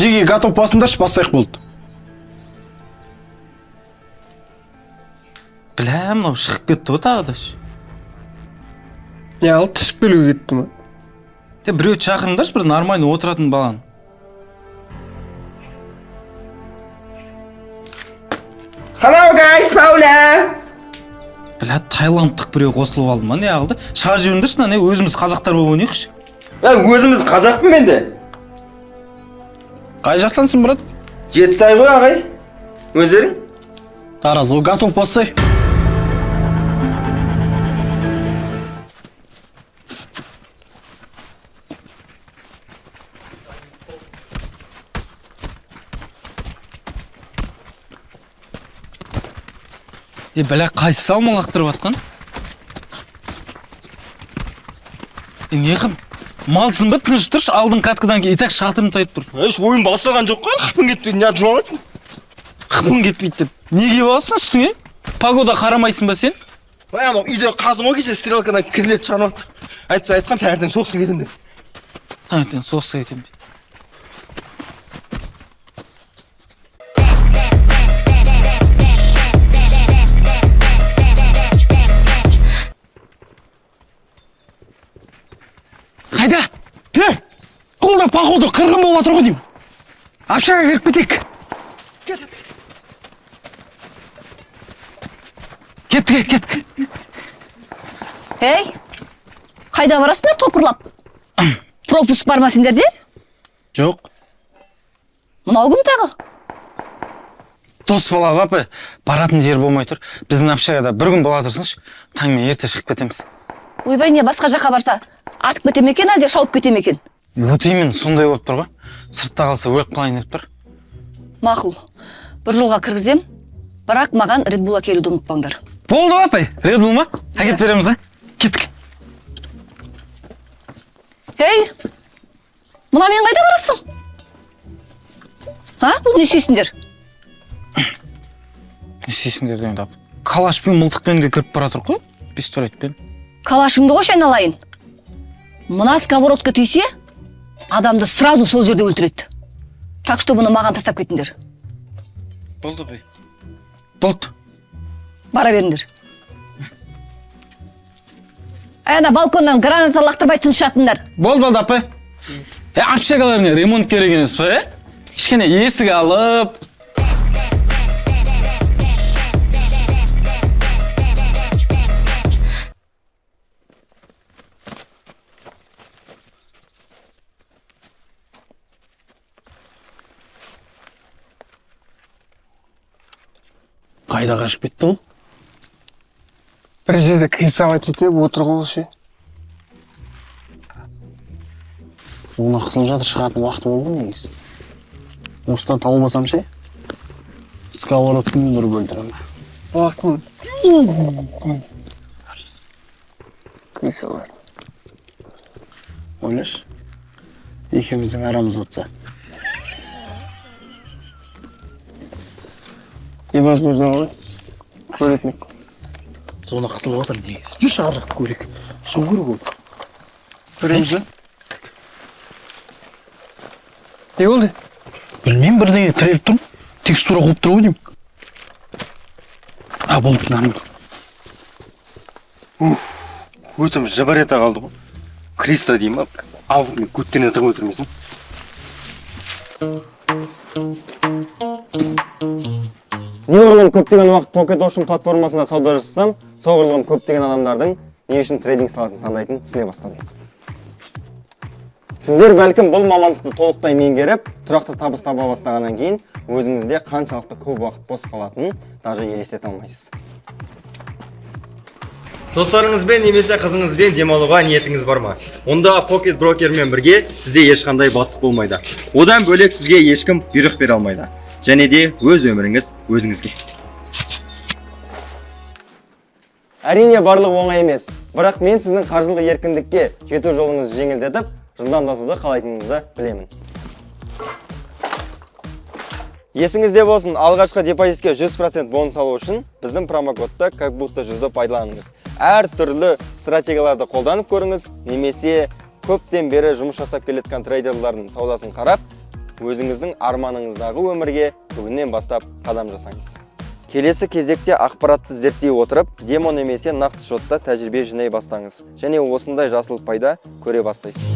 Жеге, готов басыңдаршы, бастайық, болды. Бля, мынау шығып кетті ғой тағы да. Не, алып тышып келуге кетті ма? Те, біреуді шақырыңдаршы, бір нормальный отыратын баланы. Hello guys, Paula. Бля, таиландтық біреу қосылып алды ма, не қылды? Шығарып жіберіңдерші мынаны, өзіміз қазақтар болып ойнайықшы. Ә, өзіміз қазақпын мен де. Қай жақтансың, брат? Жетісай ғой, ағай. Өздерің? Тараз ғой. Готов бассай. Е, бля, қайсысы алма лақтырып жатқан? Е, не қып малсың ба? Тыныш тұршы, алдың каткадан кейін и так шатырым тайып тұр. Еш ойын басталған жоқ қой, қыпың кетпейді, неғып жылап жатсың? Қыпың кетпейді деп не киіп аласың үстіңе? Погода қарамайсың ба сен? Ой, анау үйде қатын ғой, кеше стрелкадан кірлеп шығарып жатыр. Айтып айтқам, таңертең соғысқа кетемін деп. Таңертең соғысқа кетемін дейді. Қайда? Е, бұл да, походу, қырғын болып жатыр ғой деймін. Общаға кіріп кетейік. Кеттік, кеттік. Ей, қайда барасыңдар топырлап? Пропуск бар ма сендерде? Жоқ. Мынау кім тағы? Дос бала ғой, апай, баратын жер болмай тұр. Біздің общагада бір күн бола тұрсыншы, таңмен ерте шығып кетеміз. Ойбай, не, басқа жаққа барса, атып кете ме екен, әлде шауып кете ме екен? Вот именно, сондай болып тұр ғой. Сыртта қалса, өліп қалайын деп тұр. Мақұл, бір жолға кіргізем, бірақ маған Red Bull әкелуді ұмытпаңдар. Болды ғой, апай. Red Bull ма? Әкеліп береміз, а? Кеттік. Ей, мынамен қайда барасың? А, бұл не істейсіңдер? Не істейсіңдер дегенде, апа, калашпен, мылтықпен де кіріп бара жатыр ғой, пистолетпен. Калашыңды қойшы, айналайын. Мына сковородка тисе, адамды сразу сол жерде өлтіреді. Так что бұны маған тастап кетіңдер. Болды, апай, болды. Бара беріңдер. Әй, ана балконнан граната лақтырмай тыныш жатыңдар. Болды, болды, апай. Е, общагаларыңа ремонт керек емес па? Е, кішкене есік алып. Қайда қашып кеттің? Бір жерде крисовать етіп отыр ғой ол ше. Оны қысылып жатыр, шығатын уақыты болды ғой негізі. Осыдан тауып алсам ше, сковородкамен ұрып өлтіремін. Уақытын. Крисалар. Ойлашы, екеуміздің арамыз атса. Невозможно ғой. Көретін едік. Зона қысылып жатыр негізі. Жүрші, ар жақты көрейік. Шығу керек ол. Көреміз ба? Не болды? Білмеймін, бірдеңе тіреліп тұрмын. Текстура қуып тұр ғой деймін. А, болды, нормально. Өтім жыбыр ете қалды ғой. Криса дей ма? Алып мен көттен тығып өлтірмесін. Неғұрлым көптеген уақыт Pocket Option платформасында сауда жасасам, соғұрлым көптеген адамдардың не үшін трейдинг саласын таңдайтынын түсіне бастадым. Сіздер бәлкім бұл мамандықты толықтай меңгеріп, тұрақты табыс таба бастағаннан кейін өзіңізде қаншалықты көп уақыт бос қалатынын даже елестете алмайсыз. Достарыңызбен немесе қызыңызбен демалуға ниетіңіз бар ма? Онда Pocket Brokerмен бірге сізде ешқандай бастық болмайды. Одан бөлек, сізге ешкім бұйрық бере алмайды. Және де өз өміріңіз өзіңізге. Әрине, барлығы оңай емес, бірақ мен сіздің қаржылық еркіндікке жету жолыңызды жеңілдетіп, жылдамдатуды қалайтыныңызды білемін. Есіңізде болсын, алғашқы депозитке 100% бонус алу үшін біздің промокодты как будто жүзді пайдаланыңыз. Әр түрлі стратегияларды қолданып көріңіз немесе көптен бері жұмыс жасап келе жатқан трейдерлардың саудасын қарап, Өзіңіздің арманыңыздағы өмірге бүгіннен бастап қадам жасаңыз. Келесі кезекте ақпаратты зерттей отырып, демо немесе нақты шотта тәжірибе жинай бастаңыз және осындай жасыл пайда көре бастайсыз.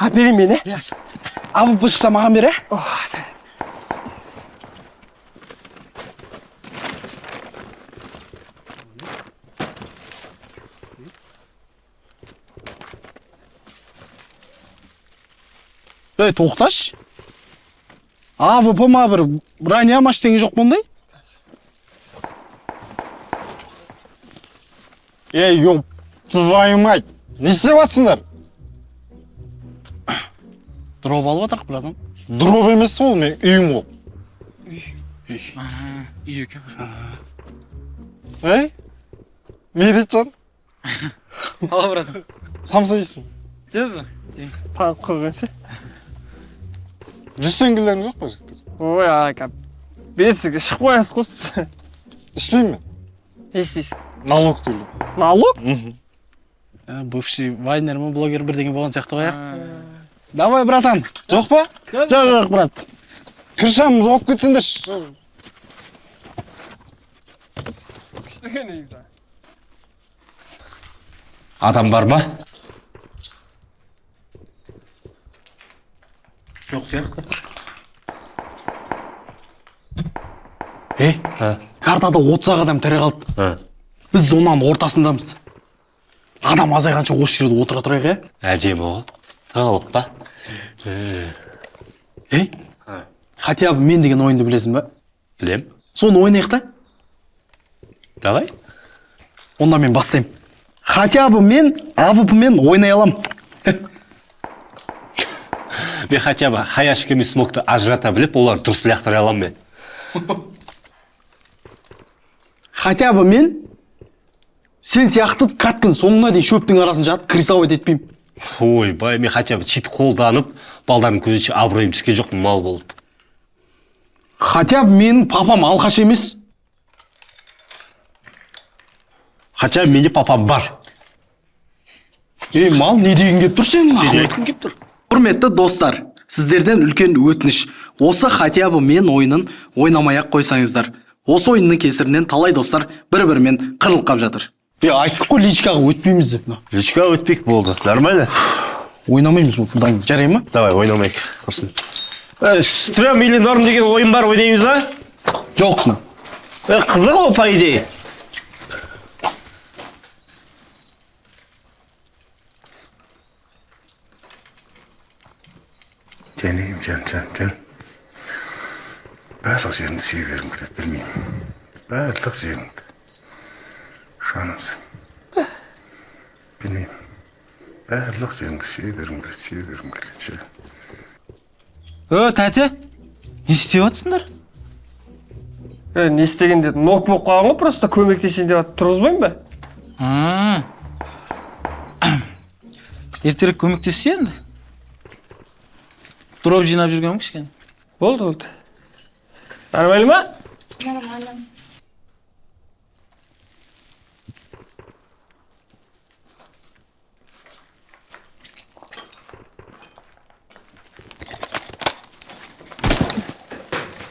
Әперейін мен, е? АВП шықса, маған бер, ә? Ей, тоқташы. АВП ма, бір броня ма, ештеңе жоқ па ондай? Ей, ёб твою мать! Не істеп жатсыңдар? Дроп алып жатырық, братан. Дроп емес ол, мен үйім ол. Үй екен. Ей? Медетжан, Ала, братан. Самса жейсің. Жүз. Танып қойғанша. 100 теңгелерің жоқ па, жігіттер? Ой, ака. Бесік ішіп қоясыз ғой сіз. Ішпеймін мен. Не істейсіз? Налог төлеймін. Налог? Бывший вайнер ма, блогер, бірдеңе болған сияқты ғой, иә? Давай, братан. Жоқ па? Жоқ, жоқ, брат. Крышамды жауып кетсеңдерші. Күшті екен негізі. Адам бар ма? Жоқ сияқты. Ей, картада 30 ақ адам тірі қалды. Біз зонаның ортасындамыз. Адам азайғанша осы жерде отыра тұрайық, иә? Әдемі ғой. Тығылып па? Ей, «Хотя бы мен» деген ойынды білесің ба? Білем. Соны ойнайық та. Давай. Онда мен бастаймын. Хотя бы мен АВП мен ойнай аламын. Мен хотя бы хаяшка мен смокты ажырата біліп, оларды дұрыс лақтыра аламын мен. Хотя бы мен сен сияқты катканың соңына дейін шөптің арасын жатып, крысовать етпеймін. Ойбай, мен хотя бы чит қолданып, балдардың көзінше абыройым түскен жоқпын мал болып. Хотя бы менің папам алқаш емес. Хотя бы менде папам бар. Ей, мал, не деген келіп тұр сенің? Сен не айтқың келіп тұр? Құрметті достар, сіздерден үлкен өтініш. Осы «Хотя бы мен» ойынын ойнамай ақ қойсаңыздар. Осы ойынның кесірінен талай достар бір-бірімен қырылып қап жатыр. Е, айттық қой, личкаға өтпейміз деп. Мына. Личка өтпек болды. Нормально? Ойнамаймыз бұдан кейін, жарай ма? Давай, ойнамайық. Құрсын. Стрём или норм деген ойын бар, ойнаймыз ба? Жоқ. Мына. Қызық ол, по идее. Жаным, жан, жан, жан. Барлық жеріңді сүйе бергім келеді, білмеймін. Барлық жеріңді. Жанымсың. Білмеймін. Барлық жеріңді сүйе бергім келеді, сүйе бергім келеді. Ше. Ö, тәте, не істеп жатсыңдар? Е, не істеген деді. Нок болып қалған ғой, просто көмектесейін деп жатып тұрғызбаймын ба? А. Ертерек көмектессе енді. Дроп жинап жүргенмін кішкене. Болды, болды. Нормально ма? Нормально.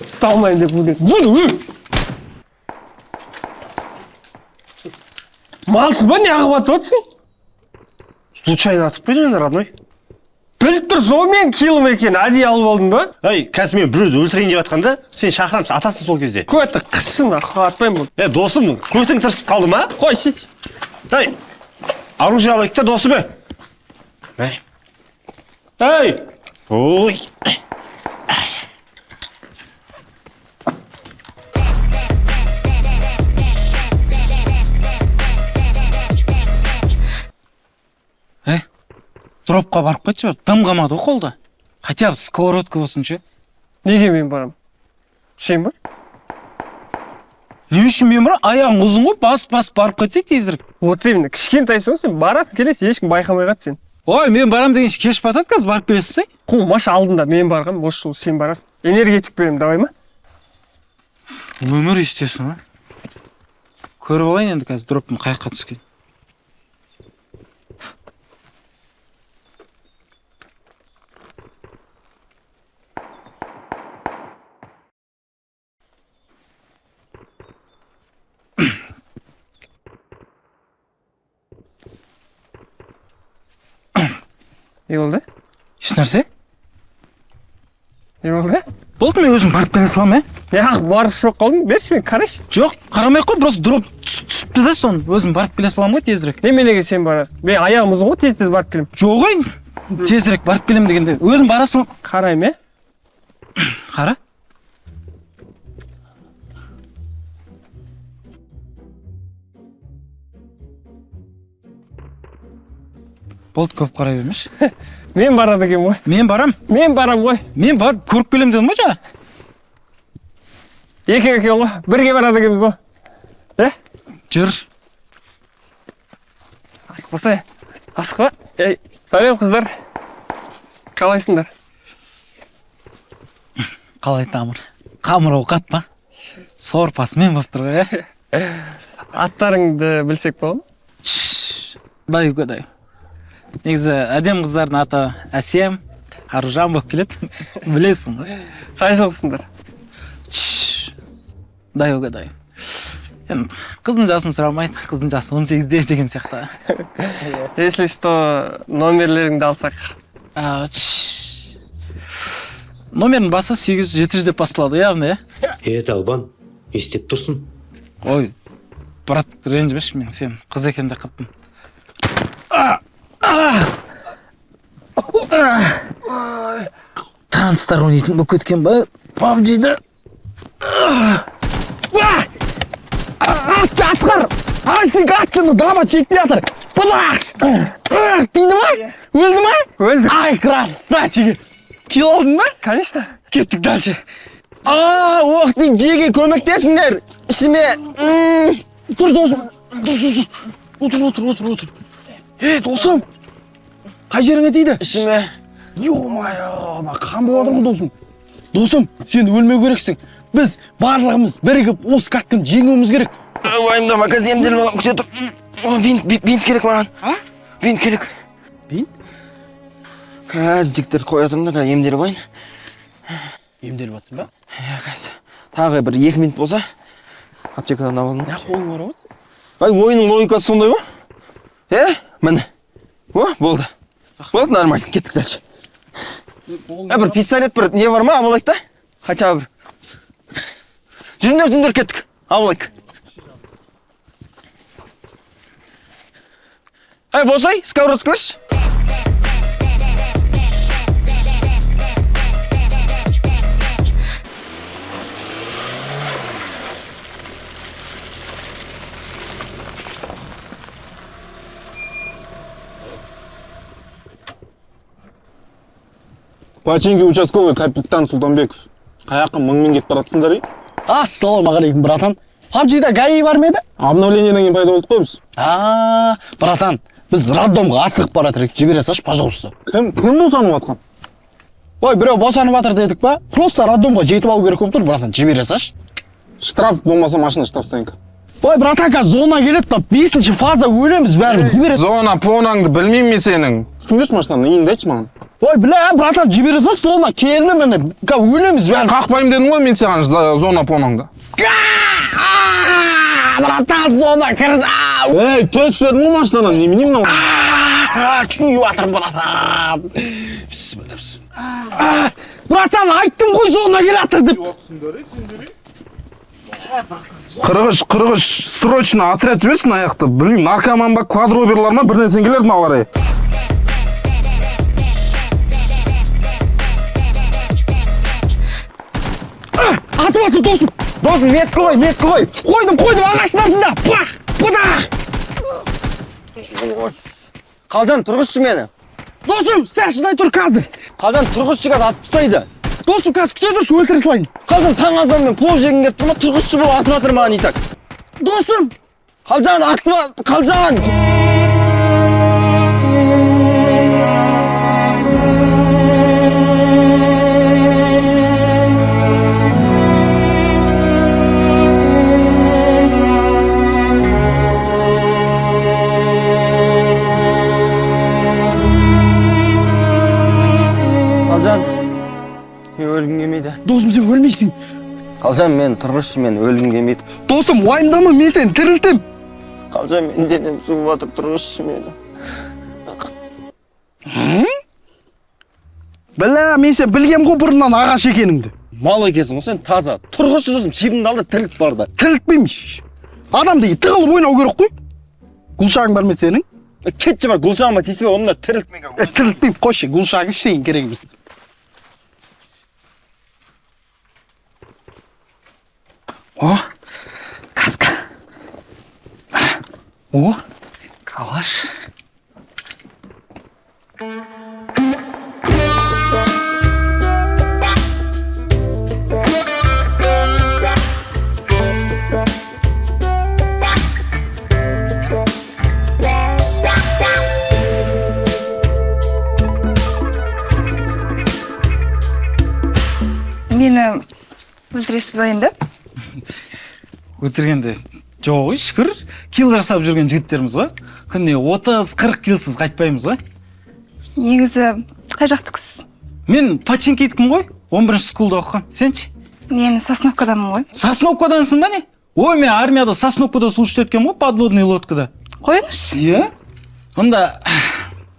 Ұсталмайын деп өлген. Бұл өл. Малсың ба, неғып атып отырсың? Случайно атып қойдым енді, родной. Біліп тұрсың ғой мен килым екенін, әдейі алып алдың ба? Ей, қазір мен біреуді өлтірейін деп жатқанда, сен шақырамын, атасың сол кезде. Көті қыссын, атпаймын бұл. Е, досым, көтің тырысып қалды ма? Қойшы. Ей, оружие алайық та, досым, е. Ей. Ей! Ой. Е, дропқа барып қайтшы, бар. Дым қалмады ғой қолда. Хотя бы сковородка болсын ше. Неге мен барамын? Сен ба? Не үшін мен барамын? Аяғың ұзын ғой, бас бас барып қайтсай тезірек. Вот именно, кішкентайсың ғой сен, барасың, келесің, ешкім байқамай қалады сен. Ой, мен барам дегенше кеш батады, қазір барып келесіз. Қумаш, алдында мен барғам, осы жолы сен барасың. Энергетик беремін, давай ма? Өмір істесің, а? Көріп алайын енді қазір дроптың қай жаққа түскен. Не болды? Ешнәрсе. Не болды? Болды, мен өзім барып келе саламын, ә? Неғып барып шоқ қалдың? Берші, мен қарайшы. Жоқ, қарамай ақ қой, просто дроп түсіпті да, соны өзім барып келе саламын ғой тезірек. Неменеге сен барасың? Мен аяғым ұзын ғой, тез-тез барып келемін. Жоқ ой, тезірек барып келемін дегенде өзім бара саламын. Қараймын, ә? Қара. Болды, көп қарай бермеші. Мен барады екенмін ғой. Мен барам. Мен барам ғой. Мен барып көріп келемін дедім ғой жаңа. Екеу екен ғой. Бірге барады екенбіз ғой. Е? Жүр. Асықпаса. Асықпа. Ей, сәлем, қыздар. Қалайсыңдар? Қалай тамыр? Қамыр ауқат па? Сорпасымен болып тұр ғой, ә? Аттарыңды білсек болады ма? Дай угадай. Негізі әдемі қыздардың аты Әсем, Аружан болып келеді. Білесің ғой. Қай жылғысыңдар? Дай угадай. Енді қыздың жасын сұрамайды, қыздың жасы 18-де деген сияқты. Если что, номерлеріңді алсақ. А, тш. Номердің басы 800 700 деп басталады, явно, иә? Е, Талбан, не істеп тұрсың? Ой, брат, ренжімеші, мен сен қыз екен деп қалыппын. Транстар ойнайтын болып кеткен ба? PUBG-ді. Атшы, Асқар! Ай, сен атшыны драма жетпей жатыр. Бұлаш! Тиді ма? Өлді ма? Өлді. Ай, красавчик! Килл алдың ба? Конечно. Кеттік дальше. А, ох ты, жеге көмектесіңдер. Ішіме. Тұр, досым. Тұр, тұр, тұр. Отыр, отыр, отыр, отыр. Ей, досым. Қай жеріңе тиді? Ішіме. Ё-моё, мына қан болып жатыр ғой, досым. Досым, сен өлмеу керексің. Біз барлығымыз бірігіп осы катканы жеңуіміз керек. Уайымдама, қазір емделіп аламын. Күте тұр. О, бинт, бинт, бинт керек маған. А? Бинт керек. Бинт? Қазір, жігіттер, қоя тұрыңдар да, емделіп алайын. Емделіп жатсың ба? Иә, қазір. Тағы бір 2 минут болса, аптекадан алып алдым. Не, қолың ауырып жатыр? Ай, ойынның логикасы сондай ғой. Е, міне. О, болды. Болды, нормально. Кеттік дальше. Ә, бір пистолет, бір не бар ма, алып алайық та? Хотя бы бір. Жүріңдер, жүріңдер, кеттік. Алып алайық. Әй, босай, сковородка берші. Починки, участковый капитан Сұлтанбеков. Қаяққа мыңмен кетіп баратсыңдар, ей? Ассалаумағалейкум, братан. PUBG-да ГАИ бар ма еді? Обновлениеден кейін пайда болдық қой біз. А, братан, біз роддомға асығып бара жатыр, жібере салшы, пожалуйста. Кім, кім босанып жатқан? Ой, біреу босанып жатыр дедік па? Просто роддомға жетіп алу керек болып тұр, братан, жібере салшы. Штраф болмаса, машина штрафстоянка. Ой, братан, қазір зона келеді, там бесінші фаза, өлеміз бәріміз, жібере. Зона понаңды білмеймін мен сенің. Түсіңдерші машинаны, иіңді айтшы маған. Ой, бля, братан, жібере салшы, зона келді міне, қазір өлеміз бәріміз. Қақпаймын дедім ғой мен саған зона понаңды. А, братан, зона кірді. Ей, түс дедім ғой машинадан, немене мынау? А, күйіп жатырмын, братан. Бісміллә, бісміллә. А, братан, айттым ғой зона келе жатыр деп. 43, 43, срочно отряд жіберші мына аяқты. Білмеймін, наркоман ба, квадроберлар ма, бір нәрсең келеді мыналар, ей. Атып жатыр, досым. Досым, метка қой, метка қой. Қойдым, қойдым, ағаштың артында. Пах, пыдах. Қалжан, тұрғызшы мені. Досым, сәл шыдай тұр қазір. Қалжан, тұрғызшы, қазір атып тастайды. Досым, қазір күте тұршы, өлтіре салайын. Қалжан, таң азанмен плов жегім келіп тұр ма, тұрғызшы, бұл атып жатыр маған и так. Досым. Қалжан, атып, қалжан. Қалжан, мен тұрғызшы, мен өлгім келмейді. Досым, уайымдама, мен сені тірілтем. Қалжан, менің денем суып жатыр, тұрғызшы мені. Бля, мен сен білгем ғой бұрыннан ағаш екеніңді. Мал екенсің ғой сен, таза. Тұрғызшы, досым, шебімді ал да тірілт бар да. Тірілтпеймін. Адам деген тығылып ойнау керек қой. Гулшагың бар ма еді сенің? Кетші бар, Гүлшағыма тиіспе, оны да тірілт. Тірілтпеймін, қойшы, Гүлшагың ештеңе керек емес. О, каска. О, калаш. Мені өлтіресіз ба енді? Өлтіргенде жоқ ой, шүкір. Килл жасап жүрген жігіттерміз ғой. Күніне 30-40 киллсіз қайтпаймыз ғой. Негізі қай жақтікісіз? Мен Починкидікімін ғой. 11 скулда оқығам. Сен ше? Мен Сосновкадамын ғой. Сосновкадансың ба, не? Ой, мен армияда Сосновкада служить еткенмін ғой, подводный лодкада. Қойыңызшы. Иә? Онда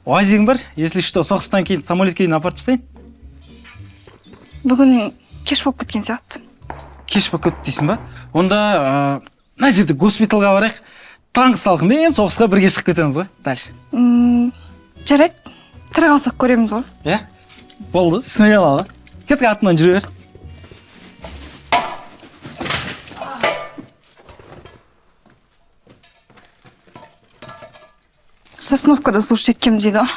уазигім бар. Если что, соғыстан кейін самолетке дейін апарып тастайын. Бүгін кеш болып кеткен сияқты. Кеш болып кетті дейсің ба? Онда мына жерде госпитальға барайық. Таңғы салқынмен соғысқа бірге шығып кетеміз ғой. Дальше. Жарайды, тірі қалсақ көреміз ғой. Иә? Болды, смело ғой. Кеттік, артымнан жүре бер. Сосновкада служить еткенмін дейді ғой.